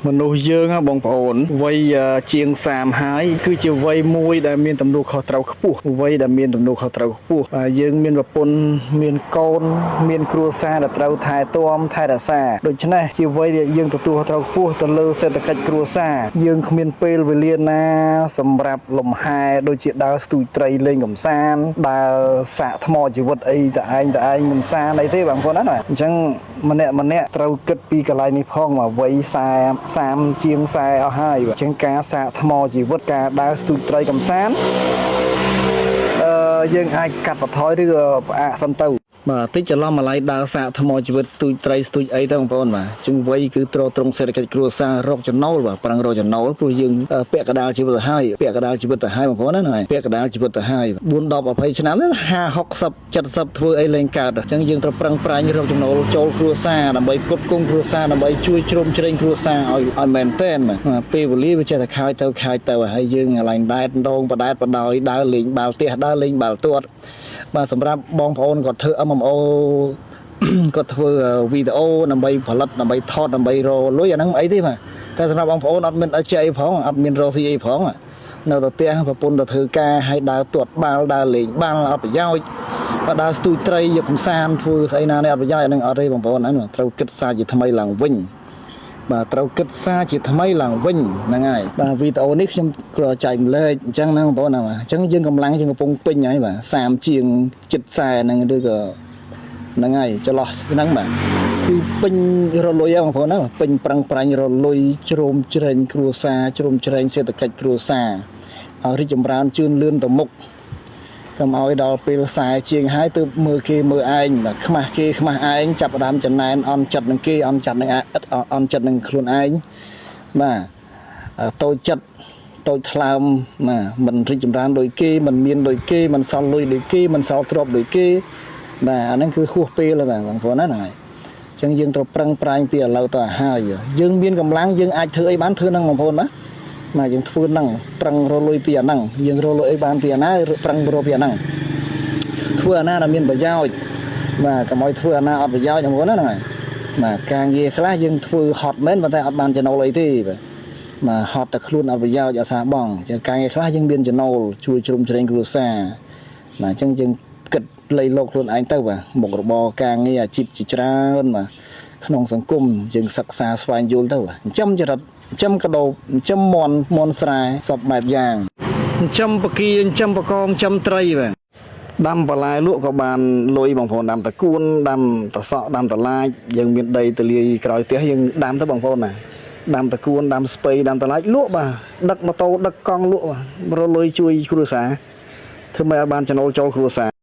មនុស្សយើងហ៎បងប្អូនវ័យជាង30ហើយគឺជាវ័យមួយដែលមានទំនួលខុសត្រូវខ្ពស់វ័យដែលមានទំនួលខុសត្រូវខ្ពស់បាទយើងមានប្រពន្ធមានកូនមានគ្រួសារដែលត្រូវថែទាំថែរក្សាដូច្នេះជាវ័យដែលយើងទទួលខុសត្រូវខ្ពស់ទៅលើសេដ្ឋកិច្ចគ្រួសារយើងគ្មានពេលវេលាណាសម្រាប់លំហែដូចជាដើរស្ទូចត្រីលេងកំសាន្តដើរសាកថ្មជីវិតអីតែឯងតែឯងកំសាន្តអីទេបងប្អូនណាបាទអញ្ចឹងម្នាក់ម្នាក់ត្រូវគិតពីកន្លែងនេះផងមកវ័យ40 30ជាង40អស់ហើយបាទអញ្ចឹងការសាកថ្មជីវិតការដើរស្ទូចត្រីកំសាន្ត អឺយើងអាចកាត់បន្ថយឬក៏ផ្អាកសិនទៅបាទតិចច្រឡំម្លាយដើរសាកថ្មជីវិតស្ទូចត្រីស្ទូចអីទៅបងប្អូនបាទជាងវ័យគឺទ្រទ្រង់សេដ្ឋកិច្ចគ្រួសាររកចំណូលបាទប្រឹងរកចំណូលព្រោះយើងពាក់កណ្ដាលជីវិតទៅហើយពាក់កណ្ដាលជីវិតទៅហើយបងប្អូនណាហ្នឹងហើយពាក់កណ្ដាលជីវិតទៅហើយ4 10 20ឆ្នាំហ្នឹង50 60 70ធ្វើអីលែងកើតអញ្ចឹងយើងត្រូវប្រឹងប្រែងរកចំណូលចូលគ្រួសារដើម្បីផ្គត់ផ្គង់គ្រួសារដើម្បីជួយជ្រោមជ្រែងគ្រួសារឲ្យឲ្យមែនតែនបាទពេលវេលាវាចេះតែខើចទៅខើចទៅហើយយើងកន្លែងដែតដងបដែតបដោយដើរលេងបាល់ផ្ទះដើរលេងបាល់ទាត់បាទសម្រាប់បងប្អូនគាត់ធ្វើ MMO គាត់ធ្វើវីដេអូដើម្បីផលិតដើម្បីថតដើម្បីរកលុយអាហ្នឹងមិនអីទេបាទតែសម្រាប់បងប្អូនអត់មានអីចេះអីផងអត់មានរកស៊ីអីផងនៅតែផ្ទះប្រពន្ធទៅធ្វើការហើយដើរទាត់បាល់ដើរលេងបាល់អត់ប្រយោជន៍បើដើរស្ទូចត្រីយកកំសាន្តធ្វើស្អីណានេះអត់ប្រយោជន៍អាហ្នឹងអត់ទេបងប្អូនហ្នឹងត្រូវគិតសារជាថ្មីឡើងវិញបាទត្រូវគិតសារជាថ្មីឡើងវិញហ្នឹងហើយបាទវីដេអូនេះខ្ញុំគ្រាន់ចែកម្លែកអញ្ចឹងណាបងប្អូនណាបាទអញ្ចឹងយើងកម្លាំងយើងកំពុងពេញហើយបាទ30ជាងចិត្ត40ហ្នឹងឬក៏ ហ្នឹងហើយចន្លោះហ្នឹងបាទគឺពេញរលុយហ្នឹងបងប្អូនណាពេញប្រឹងប្រែងរលុយជ្រោមជ្រែងគ្រួសារជ្រោមជ្រែងសេដ្ឋកិច្ចគ្រួសារឲ្យរីកចម្រើនជឿនលឿនទៅមុខកុំឲ្យដល់ពេលខ្សែជាងហើយទើបមើលគេមើលឯងបាទខ្មាស់គេខ្មាស់ឯងចាប់ផ្ដើមចំណែនអន់ចិត្តនឹងគេអន់ចិត្តនឹងឯងអន់ចិត្តនឹងខ្លួនឯងបាទតូចចិត្តតូចថ្លើមបាទមិនរីកចម្រើនដូចគេមិនមានដូចគេមិនសល់លុយដូចគេមិនសល់ទ្រព្យដូចគេ បាទអាហ្នឹងគឺហួសពេលហើយបាទបងប្អូនណាហ្នឹងហើយអញ្ចឹងយើងត្រូវប្រឹងប្រែងពីឥឡូវទៅឲ្យហើយយើងមានកម្លាំងយើងអាចធ្វើអីបានធ្វើហ្នឹងបងប្អូនណាបាទយើងធ្វើហ្នឹងប្រឹងរកលុយពីអាហ្នឹងយើងរកលុយអីបានពីអាណាប្រឹងរកពីអាហ្នឹងធ្វើអាណាដែលមានប្រយោជន៍បាទកុំឲ្យធ្វើអាណាអត់ប្រយោជន៍បងប្អូនណាហ្នឹងហើយបាទការងារខ្លះយើងធ្វើហត់មែនប៉ុន្តែអត់បានចំណូលអីទេបាទបាទហត់តែខ្លួនអត់ប្រយោជន៍អាសាបងអញ្ចឹងការងារខ្លះយើងមានចំណូលជួយជ្រោមជ្រែងគ្រួសារបាទអញ្ចឹងយើងគិតលៃលោកខ្លួនឯងទៅបាទមុខរបរការងារអាជីពជាច្រើនបាទក្នុងសង្គមយើងសិក្សាស្វែងយល់ទៅបាទចិញ្ចឹមចរិតចិញ្ចឹមកដោបចិញ្ចឹមមន់មន់ស្រែសពបែបយ៉ាងចិញ្ចឹមបកាចិញ្ចឹមបកងចិញ្ចឹមត្រីបាទដាំបន្លែលក់ក៏បានលុយបងប្អូនដាំតកួនដាំតសក់ដាំតឡាចយើងមានដីទលាយក្រោយផ្ទះយើងដាំទៅបងប្អូនណាដាំតកួនដាំស្ពៃដាំតឡាចលក់បាទដឹកម៉ូតូដឹកកង់លក់បាទរកលុយជួយគ្រួសារធ្វើម៉េចឲ្យបានចំណូលចូលគ្រួសារ។